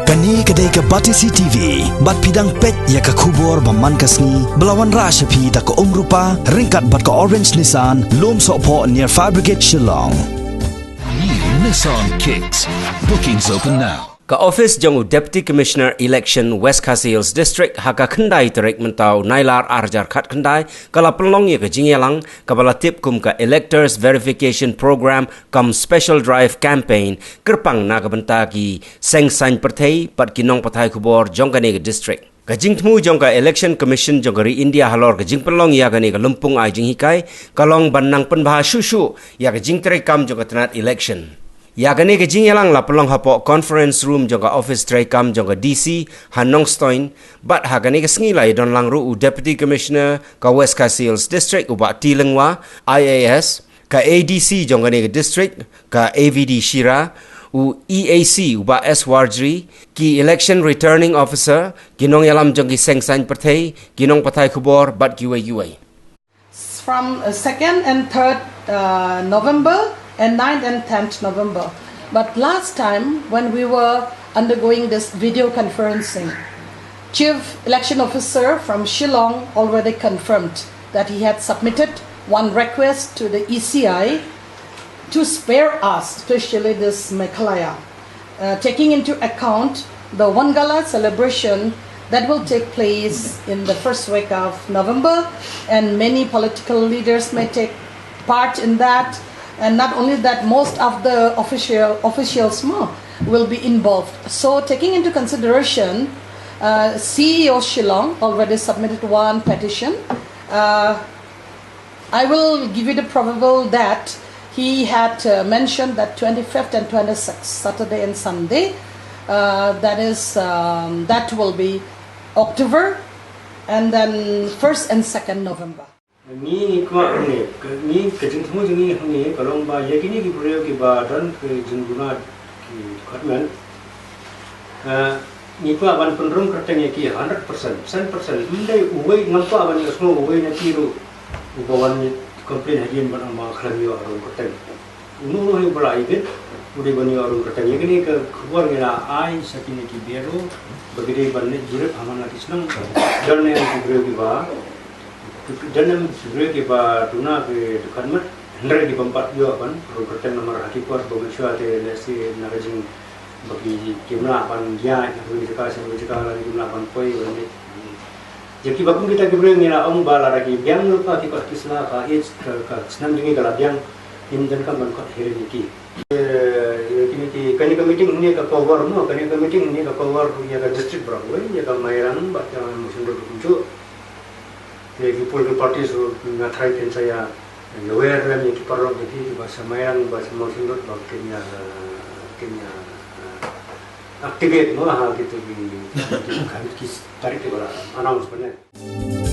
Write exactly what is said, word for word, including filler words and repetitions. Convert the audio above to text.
Kane ka dei ka Batesi T V, bad phi dang peit ïa ka khubor ba man ka sngi, ba la wanrah sha phi da ka Umrupa, ryngkat bad ka Orange Nissan, Lumsohphoh near Fire Brigade Shillong. New Nissan Kicks. Bookings open now. Ka office jong u Deputy Commissioner Election West Khasi Hills District ha ka khyndai tarik mynta u Nailar arhajar khatkhyndai ka la pynlong ïa ka jingïalang kaba la tip kum ka Electors Verification Program cum Special Drive Campaign kyrpang na ka bynta ki seng saiñ pyrthei bad ki nongpathai khubor jong kane ka district. Ka jingthmu jong ka Election Commission jong ka ri India halor ka jingpynlong ïa kane ka lympung ai jinghikai ka long ban nang pynbha shuh shuh ïa ka jingtreikam jong ka tnat election. Ïa kane ka jingïalang la pynlong hapoh conference room jong ka office treikam jong ka D C ha Nongstoiñ, bad ha kane ka sngi la ïadon lang ruh u Deputy Commissioner ka West Khasi Hills District u Bah T Lyngwa, I A S, ka A D C jong kane ka district ka A V D Shira, u E A C u Bah S Warjri, ki election returning officer, ki nongïalam jong ki seng saiñ pyrthei, ki nongpathai khubor bad kiwei kiwei. From uh, second and third uh, November and ninth and tenth November. But last time when we were undergoing this video conferencing, Chief Election Officer from Shillong already confirmed that he had submitted one request to the E C I to spare us, especially this Meghalaya, uh, taking into account the Wangala celebration that will take place in the first week of November, and many political leaders may take part in that. And not only that, most of the official officials mo will be involved. So, taking into consideration, uh, C E O Shillong already submitted one petition. Uh, I will give you the probable that he had uh, mentioned that twenty-fifth and twenty-sixth, Saturday and Sunday, uh, that is, um, that will be October, and then first and second November. Ngi ngi kwah ne, ka- ngi ka jingthmu jong ngi hangne ka long ba ïa kine ki briew kiba don ka jingduna ki department. Eh, ngi kwah ban pynrung kyrteng ïa ki hundred percent, percent, percent. Ym dei uwei, ngam kwah ban ïohsngew uwei na ki ruh uba wan complain hadien ban ong ba khlem ïoh rung kyrteng. Uno uno hi uba la ibit u dei ban ïoh rung kyrteng. Ïa kane ka khubor ngi la ai sha kine ki bureau ba ki dei ban leit jurip ha man la ki shnong. Don ne ki briew kiba don ne ki briew kiba duna ki department. Hynrei ki bym pat ïoh ban rung kyrteng namar ha ki por ba mynshuwa te lehse na ka jing ba ki kim lah ban ïaid na kawei ka jaka sha kawei ka jaka, lane kim lah ban poi ban leit. Ïa kiba kum kita ki briew ngi la ong ba lada ki biang lypa ki kot ki sla ka age ka, ka snem jong ngi ka la biang, ngim donkam ban kot hearing ïa ki. Eh, ïa kine ki, kane ka meeting hangne ka cover mo, kane ka meeting hangne ka cover ïa ka district baroh kawei, ïa ka Mairang bad ka Mawshynrut kumjuh. Ïa ki political parties ruh nga tharai kin sa ïa lawyer lem ïa ki paralok jong ki kiba sha Mairang ba sha Mawshynrut ba kin ïa, kin ïa, eh, activate mo ha kito ki, ki, ki tarik kiba la announce mynne.